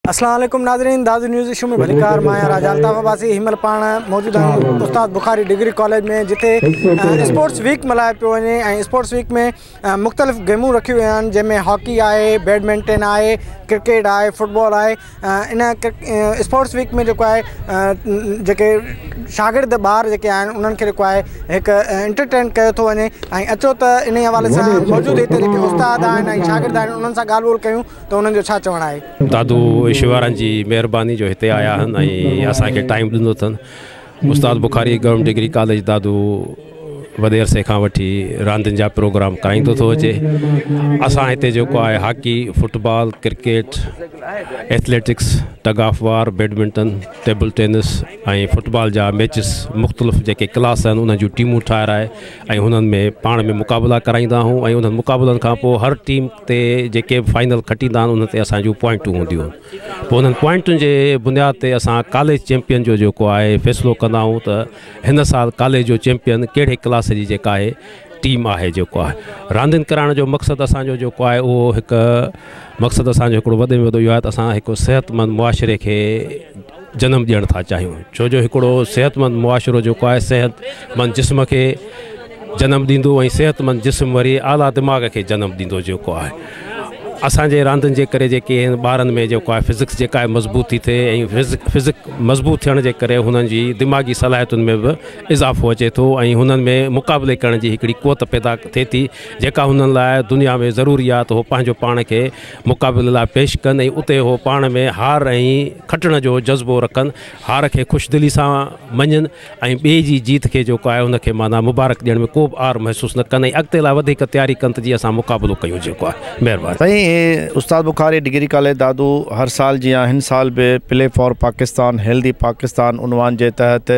اسلام عليڪم ناظرين، دادو نيوز اشو ۾ ڀليڪار. مان آهيان راجا الطاف عباسي. هن مهل پاڻ موجود آهيون استاد بخاري ڊگري ڪاليج ۾، جتي اسپورٽس ويڪ ملهايو پيو وڃي ۽ اسپورٽس ويڪ ۾ مختلف گيمون رکيون ويون آهن، جنهن ۾ هاڪي آهي، بيڊمنٽن آهي، ڪرڪيٽ آهي، فٽبال آهي. ان اسپورٽس ويڪ ۾ جيڪو آهي، جيڪي شاگرد ٻار جيڪي آهن، انهن کي جيڪو آهي هڪ انٽرٽين ڪيو ٿو وڃي ۽ اچو ته انهي حوالي سان موجود هتي جيڪي استاد آهن ۽ شاگرد آهن، انهن سان ڳالهه ٻولهه ڪيون ته انهن جو ڇا چوڻ آهي. دادو اشو وارن جي مهرباني جو هتي آيا آهن ۽ اسان کي ٽائيم ڏنو اٿن. استاد Bukhari government degree college Dadu وڏي عرصي کان وٺي راندين جا پروگرام ڪرائيندو ٿو اچي. اسان هتي جيڪو آهي hockey, football, cricket, athletics, tug of war, badminton, table tennis ۽ football جا ميچز مختلف جيڪي ڪلاس آهن، انهن جون ٽيمون ٺاهرائي ۽ هنن ۾ پاڻ ۾ مقابلا ڪرائيندا آهيون ۽ انهن مقابلن کان پوء هر ٽيم تي جيڪي به فائنل کٽيندا آهن، انهن تي اسان جون پوائنٽون هونديون آهن. پوء انهن پوائنٽن جي بنياد تي اسان ڪاليج چيمپيئن جو جيڪو آهي فيصلو ڪندا آهيون ته هن سال ڪاليج جو چيمپيئن ڪهڙي ڪلاس جي جيڪا آهي ٽيم آهي. جيڪو آهي راندين ڪرائڻ جو مقصد اسان جو جيڪو آهي، اهو هڪ مقصد اسان جو هڪڙو وڏي ۾ وڏو اهو آهي ته اسان هڪ صحتمند معاشري کي جنم ڏيڻ ٿا چاهيون، ڇو جو هڪڙو صحتمند معاشرو جيڪو آهي صحتمند جسم کي جنم ڏيندو ۽ صحتمند جسم وري اعليٰ دماغ کي جنم ڏيندو. جيڪو آهي اسان جي راندين جي ڪري جيڪي آهن ٻارن ۾ جيڪو آهي فزڪس جيڪا آهي مضبوط ٿي ٿئي ۽ فزڪ مضبوط ٿيڻ جي ڪري هنن جي دماغي صلاحيتن ۾ به اضافو اچي ٿو ۽ هنن ۾ مقابلي ڪرڻ جي هڪڙي قوت پيدا ٿئي ٿي، جيڪا هنن لاء دنيا ۾ ضروري آهي ته هو پنهنجو پاڻ کي مقابلي لاء پيش ڪن ۽ اتي هو پاڻ ۾ هار ۽ کٽڻ جو جذبو رکن، هار کي خوش دلي سان مڃن ۽ ٻئي جي جيت کي جيڪو آهي ان کي معنيٰ مبارڪ ڏيڻ ۾ ڪو به عار محسوس نه ڪن ۽ اڳتي لاء وڌيڪ تياري ڪن ته جيئن اسان مقابلو ڪيون جيڪو آهي. مهرباني. سائين، استاد بخاري ڊگري ڪاليج دادو هر سال جيان هن سال به play for Pakistan healthy Pakistan عنوان جي تحت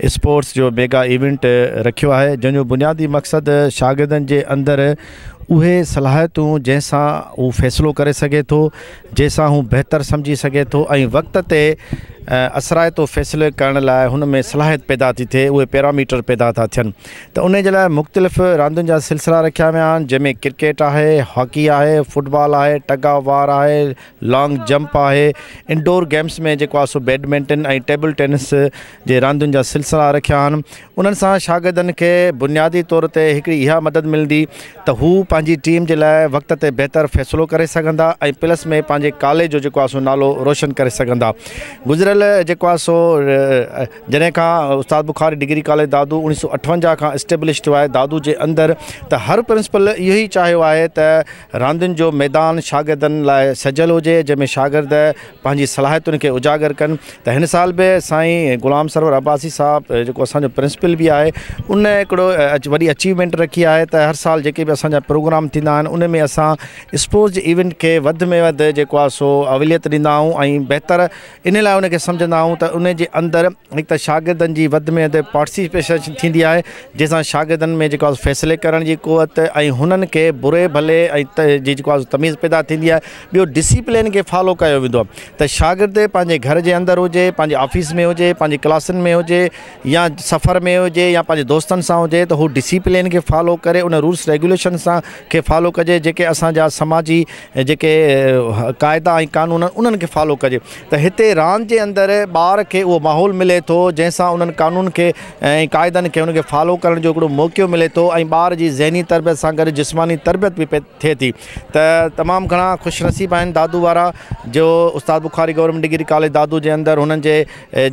اسپورٽس جو ميگا ايونٽ رکيو آهي، جنهن جو بنيادي مقصد شاگردن جي اندر اهي صلاحيتون جنهن سان هو فيصلو ڪري سگهي ٿو، جنهن سان هو بهتر سمجهي سگهي ٿو ۽ وقت تي اثرائتو فيصلي ڪرڻ لاء هن ۾ صلاحيت پيدا ٿي ٿئي، اهي پيراميٽر پيدا ٿا ٿين ته ان جي لاء مختلف راندين جا سلسلا رکيا ويا آهن، جنهن ۾ ڪرڪيٽ آهي، هاڪي آهي، فٽبال آهي، ٽگ آف وار آهي، لانگ جمپ آهي، انڊور گيمس ۾ جيڪو آهي سو بيڊمنٽن ۽ ٽيبل ٽينس جي راندين جا سلسلا رکيا آهن. انهن سان شاگردن کي بنيادي طور تي هڪڙي اها مدد ملندي ته هو پنهنجي ٽيم جي لاء وقت تي بهتر فيصلو ڪري سگهندا ۽ پلس ۾ پنهنجي ڪاليج جو جيڪو آهي سو نالو روشن ڪري سگهندا. گذريل جيڪو آهي سو جڏهن کان استاد بخاري ڊگري ڪاليج دادو 1958 کان اسٽيبلش ٿيو آهي دادو جي اندر، ته هر پرنسپل اهو ئي چاهيو آهي ته راندين جو ميدان شاگردن لاء سجيل هجي، جنهن ۾ شاگرد پنهنجي صلاحيتن کي اجاگر ڪن. ته هن سال به سائين غلام سرور عباسي صاحب، جيڪو اسان جو پرنسپل به آهي، ان هڪڙو وڏي اچيومينٽ رکي آهي ته هر سال جيڪي به اسان جا پروگرام ٿيندا آهن، ان ۾ اسان اسپورٽس جي ايونٽ کي وڌ ۾ وڌ جيڪو آهي سو اوليت ڏيندا آهيون ۽ بهتر ان لاء ان کي سمجهندا آهيون ته ان جي اندر هڪ ته شاگردن جي وڌ ۾ وڌ پارٽيسپيشن ٿيندي آهي، جنهن سان شاگردن ۾ جيڪو آهي فيصلي ڪرڻ جي قوت ۽ هنن کي بري ڀلي ۽ جي جيڪو آهي تميز پيدا ٿيندي آهي. ٻيو ڊسيپلين کي فالو ڪيو ويندو آهي ته شاگرد پنهنجي گهر جي اندر هجي، پنهنجي آفيس ۾ هجي، پنهنجي ڪلاسن ۾ هجي يا سفر ۾ هجي يا پنهنجي دوستن سان هجي ته هو ڊسيپلين کي فالو ڪري، ان رولس ريگوليشن سان کي فالو ڪجي، جيڪي اسان جا سماجي جيڪي قاعدا ۽ قانون آهن، انهن کي فالو ڪجي. ته هتي راند جي اندر ٻار کي اهو ماحول ملي ٿو، جنهن سان انهن قانون کي ۽ قاعدن کي ان کي فالو ڪرڻ جو هڪڙو موقعو ملي ٿو ۽ ٻار جي ذهني تربيت سان گڏ جسماني تربيت به ٿئي ٿي. ته تمام گهڻا خوش نصيب آهن دادو وارا جو استاد Bukhari government degree college Dadu جي اندر هنن جي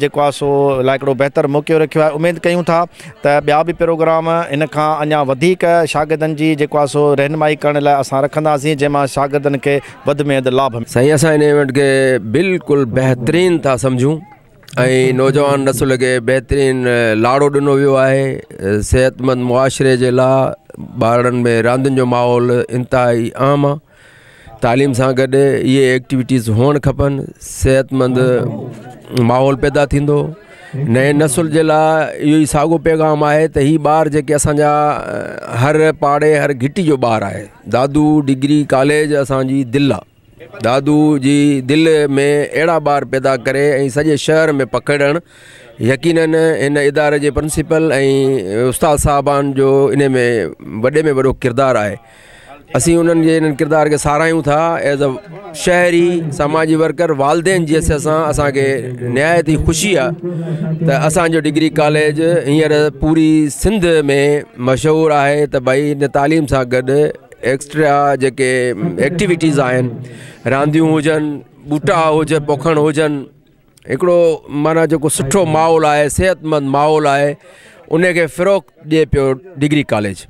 جيڪو آهي سو لاء هڪڙو بهتر موقعو رکيو آهي. اميد ڪيون ٿا ته ٻيا به پروگرام ان کان اڃا وڌيڪ شاگردن جي جيڪو آهي سو رهنمائي ڪرڻ لاء اسان رکنداسين، جنهن مان شاگردن کي وڌ ۾ وڌ لاڀ. سائين، اسان هن ايونٽ کي بلڪل بهترين ٿا سمجهون ۽ نوجوان نسل کي بهترين لاڙو ڏنو ويو آهي. صحتمند معاشري جي لاء ٻارڙن ۾ راندين جو ماحول انتهائي اهم آهي. تعليم سان گڏ اهي ايڪٽيوٽيز هئڻ کپن، صحتمند ماحول پيدا ٿيندو. نئين نسل جي لاء اهو ئي ساڳو پيغام آهي ته هي ٻار جيڪي اسانجا هر پاڙي هر گهٽي جو ٻار آهي. دادو ڊگري ڪاليج اسانجي دل آهي. دادو جي دل ۾ اهڙا ٻار پيدا ڪري ۽ سڄي شهر ۾ پکيڙڻ يقينن هن اداري جي پرنسپل ۽ استاد صاحبان جو ان ۾ وڏي ۾ وڏو ڪردار آهي. اسين انهن جي انهن ڪردار کي ساراهيون ٿا ايز ا شهري سماجي ورڪر والدين جي حيثيت سان اسانکي نهايت ئي خوشي آهي ته اسانجو ڊگري ڪاليج هينئر پوري سنڌ ۾ مشهور آهي ته ڀئي هن تعليم سان گڏ ايڪسٽرا جيڪي ايڪٽيوٽيز آهن رانديون هجن ٻوٽا هجن پوکڻ هجن هڪڙو معنيٰ جيڪو سٺو ماحول آهي صحتمند ماحول آهي ان کي فروغ ڏئي پيو ڊگري ڪاليج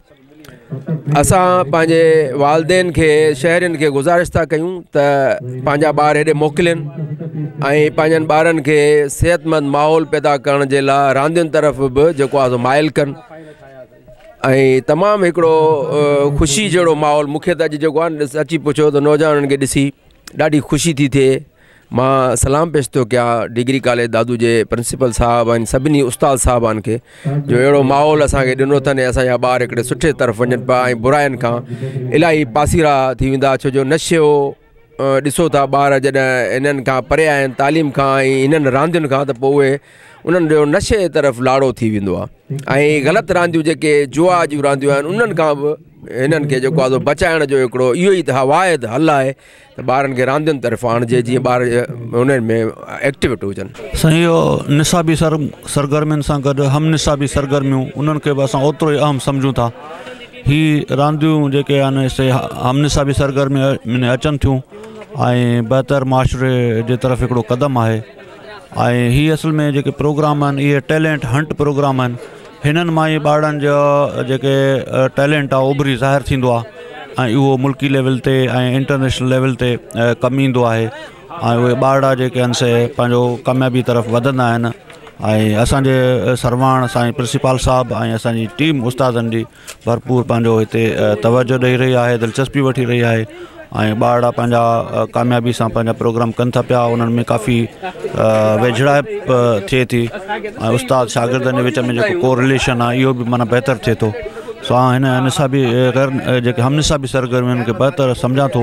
اسان پنهنجي والدين کي شهرين کي گذارش ٿا ڪيون ته پنهنجا ٻار هيڏي موڪلين ۽ پنهنجن ٻارن کي صحتمند ماحول پيدا ڪرڻ جي لاء راندين طرف به جيڪو آهي سو مائل ڪن ۽ تمام هڪڙو خوشي جهڙو ماحول مونکي ته اڄ جيڪو آهي سچي پڇو ته نوجوانن کي ڏسي ڏاڍي خوشي ٿي ٿئي مان سلام پيش ٿو ڪيان ڊگري ڪاليج دادو جي پرنسپل صاحب ۽ سڀني استاد صاحبان کي جو اهڙو ماحول اسانکي ڏنو اٿن ۽ اسانجا ٻار هڪڙي سٺي طرف وڃن پيا ۽ براين کان الاهي پاسيرا ٿي ويندا ڇو جو نشو ڏسو ٿا ٻار جڏهن انهن کان پري آهن تعليم کان ۽ انهن راندين کان ته پوء اهي انهن جو نشي طرف لاڙو ٿي ويندو آهي ۽ غلط رانديون جيڪي جوا جون رانديون آهن انهن کان به هنن کي جيڪو آهي سو بچائڻ جو هڪڙو اهو ئي ته واحد حل آهي ته ٻارن کي راندين طرف آڻجي جيئن ٻار انهن ۾ ايڪٽيوٽ هجن. سائين اهو نصابي سرگرمين سان گڏ هم نصابي سرگرميون انهن کي به اسان اوترو ئي اهم سمجهون ٿا هي رانديون جيڪي آهن سي هم نصابي سرگرمي ۾ اچن ٿيون ۽ بهتر معاشري جي طرف هڪڙو قدم آهي ۽ هي اصل ۾ جيڪي پروگرام آهن اهي ٽيلنٽ هنٽ پروگرام آهن هنن مان ئي ٻارڙن جو جيڪي ٽيلنٽ آهي اڀري ظاهر ٿيندو آهي ۽ اهو ملڪي ليول تي ۽ انٽرنيشنل ليول تي ڪم ايندو آهي ۽ اهي ٻارڙا جيڪي آهن سي پنهنجو ڪاميابي طرف وڌندا آهن ۽ اسانجي سرواڻ سائين پرنسپال صاحب ۽ اسانجي ٽيم استادن جي ڀرپور پنهنجو هتي توجهه ڏئي رهي آهي دلچسپي وٺي رهي آهي ۽ ٻارڙا پنهنجا ڪاميابي سان پنهنجا پروگرام ڪن ٿا پيا انهن ۾ ڪافي ويجهڙائپ ٿئي ٿي ۽ استاد شاگردن جي وچ ۾ جيڪو ڪو رليشن آهي اهو به معنيٰ بهتر ٿئي ٿو سو آئون هن نصابي غير جيڪي هم نصابي سرگرمين کي بهتر سمجهان ٿو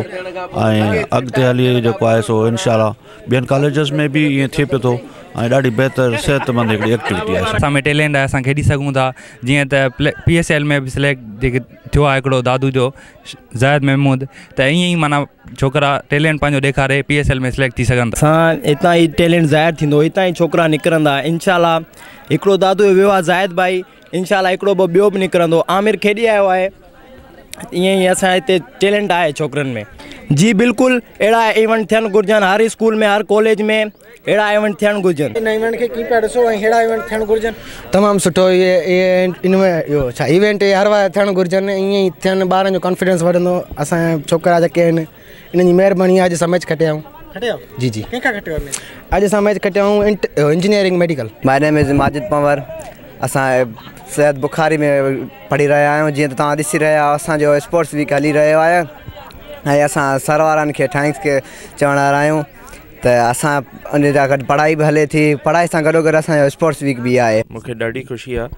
۽ اڳتي هلي جيڪو آهي سو انشاء الله ٻين ڪاليجز ۾ به ائين ٿئي پيو ٿو ۽ ڏاڍي بهتر صحت مند هڪڙي ايڪٽيوٽي آهي. اسان ۾ ٽيلنٽ آهي اسان کيڏي سگهون ٿا جيئن ته پي ايس ايل ۾ به سليڪٽ جيڪي ٿيو آهي هڪڙو دادو جو زاهد محمود ته ائين ئي معنيٰ ڇوڪرا ٽيلنٽ پنهنجو ڏيکاري پي ايس ايل ۾ سليڪٽ ٿي سگهن ٿا. اسان هتان ئي ٽيلنٽ ظاهر ٿيندو هتان ئي ڇوڪرا نڪرندا انشاء الله هڪڙو دادو جو ويو آهي زاهد ڀائي انشاء الله هڪڙو ٻه ٻيو به نڪرندو عامر کيڏي آيو آهي ائين ئي اسان هتي ٽيلنٽ آهي ڇوڪرن ۾ جي بلڪل اهڙا ايونٽ ٿيڻ گهرجن هر اسڪول ۾ هر ڪاليج ۾ اهڙا ايونٽ ٿيڻ گهرجن. ان ايونٽ کي ڪيئن پيا ڏسو ۽ ههڙا ايونٽ ٿيڻ گهرجن. تمام سٺو اهي اهو ڇا ايونٽ هر وار ٿيڻ گهرجن ائين ئي ٿين ٻارن جو ڪانفيڊنس وڌندو اسان جا ڇوڪرا جيڪي آهن انهن جي مهرباني آهي اڄ اسان ميچ کٽيا آهيون. کٽيا جي جي ڪنهن کان کٽيو ميچ؟ اڄ اسان ميچ کٽيا آهيون engineering medical. My name is Majid Panhwar اسان سيد بخاري ۾ پڙهي رهيا آهيون جيئن ته توهان ڏسي رهيا آهيو اسان جو اسپورٽس ويڪ هلي رهيو آهي ۽ اسان سر وارن کي thanks چوڻ وارا آهيون ته اسان ان جا گڏ پڙهائي به هلي ٿي پڙهائي سان گڏو گڏ اسان جو اسپورٽس ويڪ به آهي. مون کي ڏاڍي خوشي آهي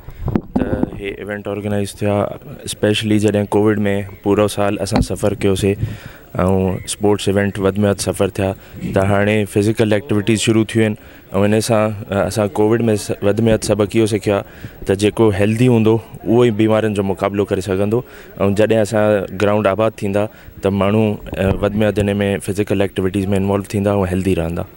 ته هي ايونٽ آرگنائيز ٿيا اسپيشلي جڏهن ڪووڊ ۾ پورو سال اسان سفر ڪيوسي ۽ اسپورٽس ايونٽ وڌ ۾ وڌ سفر ٿيا ته هاڻي فزيڪل ايڪٽيوٽيز شروع ٿيون آهن ۽ ان سان اسان ڪووڊ ۾ وڌ ۾ وڌ سبق اهو سکيو آهي ته جيڪو هيلدي هوندو اهو ئي بيمارين جو مقابلو ڪري سگهندو ۽ جڏهن اسان گرائونڊ آباد ٿيندا ته ماڻهو وڌ ۾ وڌ ان ۾ فزيڪل ايڪٽيوٽيز ۾ انوالو ٿيندا ۽ هيلدي رهندا.